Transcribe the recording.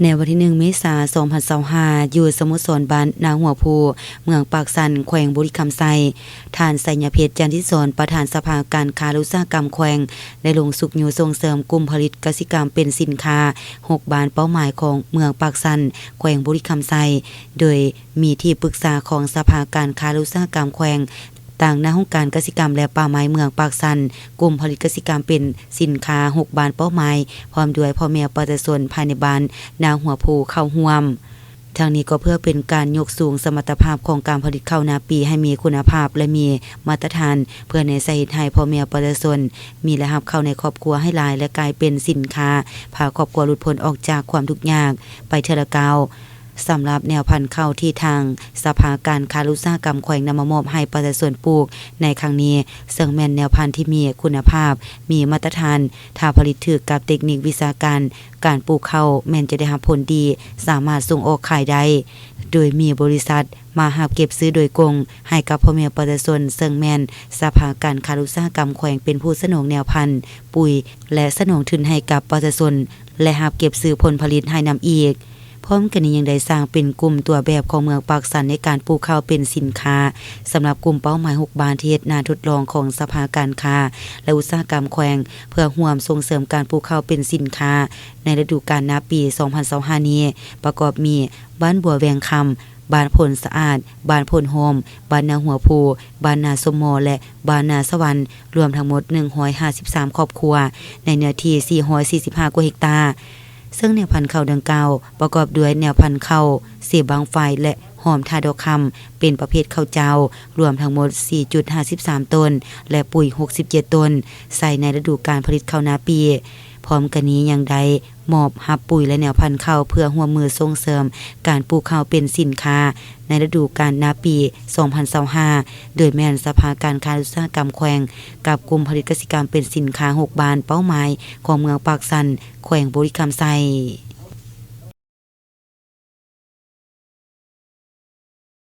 ໃນວັນທີໜຶ່ງ ເມສາ ສອງພັນຊາວຫ້າ ຢູ່ສະໂມສອນບ້ານນາຫົວພູ ເມືອງປາກຊັນ ແຂວງບໍລິຄຳໄຊ, ທ່ານ ໄຊຍະເພັດ ຈັນທິສອນ ປະທານສະພາການຄ້າ ແລະ ອຸດສາຫະກຳແຂວງ ໄດ້ລົງຊຸກຍູ້ສົ່ງເສີມກຸ່ມຜະລິດກະສິກຳເປັນສິນຄ້າ ຫົກບ້ານເປົ້າໝາຍຂອງເມືອງປາກຊັນ ແຂວງບໍລິຄຳໄຊ, ໂດຍມີທີ່ປຶກສາຂອງສະພາການຄ້າ ແລະ ອຸດສາຫະກຳແຂວງ, ຕາງໜ້າຫ້ອງການກະສິກຳ ແລະ ປ່າໄມ້ເມືອງປາກຊັນ, ກຸ່ມຜະລິດກະສິກຳເປັນສິນຄ້າ ຫົກບ້ານເປົ້າໝາຍ, ພ້ອມດ້ວຍພໍ່ແມ່ປະຊາຊົນພາຍໃນບ້ານນາຫົວພູເຂົ້າຮ່ວມ. ທັງນີ້ກໍເພື່ອເປັນການຍົກສູງສະມັດຕະພາບຂອງການຜະລິດເຂົ້ານາປີໃຫ້ມີຄຸນນະພາບ ແລະ ມີມາດຕະຖານ, ເພື່ອແນໃສ່ເຮັດໃຫ້ພໍ່ແມ່ປະຊາຊົນມີລາຍຮັບເຂົ້າໃນຄອບຄົວໃຫ້ຫຼາຍ ແລະ ກາຍເປັນສິນຄ້າ ພາຄອບຄົວຫຼຸດພົ້ນອອກຈາກຄວາມທຸກຍາກໄປເທື່ອລະກ້າວ. ສຳລັບແນວພັນເຂົ້າທີ່ທາງສະພາການຄ້າ ແລະ ອຸດສາຫະກຳແຂວງນຳມາມອບໃຫ້ປະຊາຊົນປູກໃນຄັ້ງນີ້, ເຊິ່ງແມ່ນແນວພັນທີ່ມີຄຸນນະພາບ, ມີມາດຕະຖານ, ຖ້າຜະລິດຖືກກັບເຕັກນິກວິຊາການການປູກເຂົ້າ ແມ່ນຈະໄດ້ຮັບຜົນດີ, ສາມາດສົ່ງອອກຂາຍໄດ້, ໂດຍມີບໍລິສັດມາຮັບເກັບຊື້ໂດຍກົງໃຫ້ກັບພໍ່ແມ່ປະຊາຊົນ, ເຊິ່ງແມ່ນສະພາການຄ້າ ແລະ ອຸດສາຫະກຳແຂວງເປັນຜູ້ສະໜອງແນວພັນ, ປຸ໋ຍ ແລະ ສະໜອງທຶນໃຫ້ກັບປະຊາຊົນ ແລະ ຮັບເກັບຊື້ຜົນຜະລິດໃຫ້ນຳອີກ. ພ້ອມກັນນີ້ຍັງໄດ້ສ້າງເປັນກຸ່ມຕົວແບບຂອງເມືອງປາກຊັນໃນການປູກເຂົ້າເປັນສິນຄ້າ ສຳລັບກຸ່ມເປົ້າໝາຍຫົກບ້ານທີ່ເຮັດນາທົດລອງຂອງສະພາການຄ້າ ແລະ ອຸດສາຫະກຳແຂວງ ເພື່ອຮ່ວມສົ່ງເສີມການປູກເຂົ້າເປັນສິນຄ້າໃນລະດູການນາປີ ສອງພັນຊາວຫ້າ ນີ້ ປະກອບມີ ບ້ານບົວແວງຄຳ, ບ້ານໂພນສະອາດ, ບ້ານໂພນຫອມ, ບ້ານນາຫົວພູ, ບ້ານນາສົມມໍ ແລະ ບ້ານນາສະຫວັນ, ລວມທັງໝົດ ໜຶ່ງຮ້ອຍຫ້າສິບສາມຄອບຄົວ ໃນເນື້ອທີ່ ສີ່ຮ້ອຍສີ່ສິບຫ້າກວ່າເຮັກຕາ. ເຊິ່ງແນວພັນເຂົ້າດັ່ງກ່າວ ປະກອບດ້ວຍແນວພັນເຂົ້າເສບັ້ງໄຟ ແລະ ຫອມທ່າດອກຄຳ ເປັນປະເພດເຂົ້າເຈົ້າ ລວມທັງໝົດ ສີ່ຈຸດຫ້າສິບສາມໂຕນ ແລະ ປຸ໋ຍ ຫົກສິບເຈັດໂຕນ ໃສ່ໃນລະດູການຜະລິດເຂົ້ານາປີ. ພ້ອມກັນນີ້ຍັງໄດ້ມອບຮັບປຸ໋ຍ ແລະ ແນວພັນເຂົ້າ ເພື່ອຮ່ວມມືສົ່ງເສີມການປູກເຂົ້າເປັນສິນຄ້າໃນລະດູການນາປີ ສອງພັນຊາວຫ້າ ໂດຍແມ່ນສະພາການຄ້າ ແລະ ອຸດສາຫະກຳແຂວງ ກັບກຸ່ມຜະລິດກະສິກຳເປັນສິນຄ້າ ຫົກບ້ານເປົ້າໝາຍຂອງເມືອງປາກຊັນ ແຂວງບໍລິຄຳໄຊ.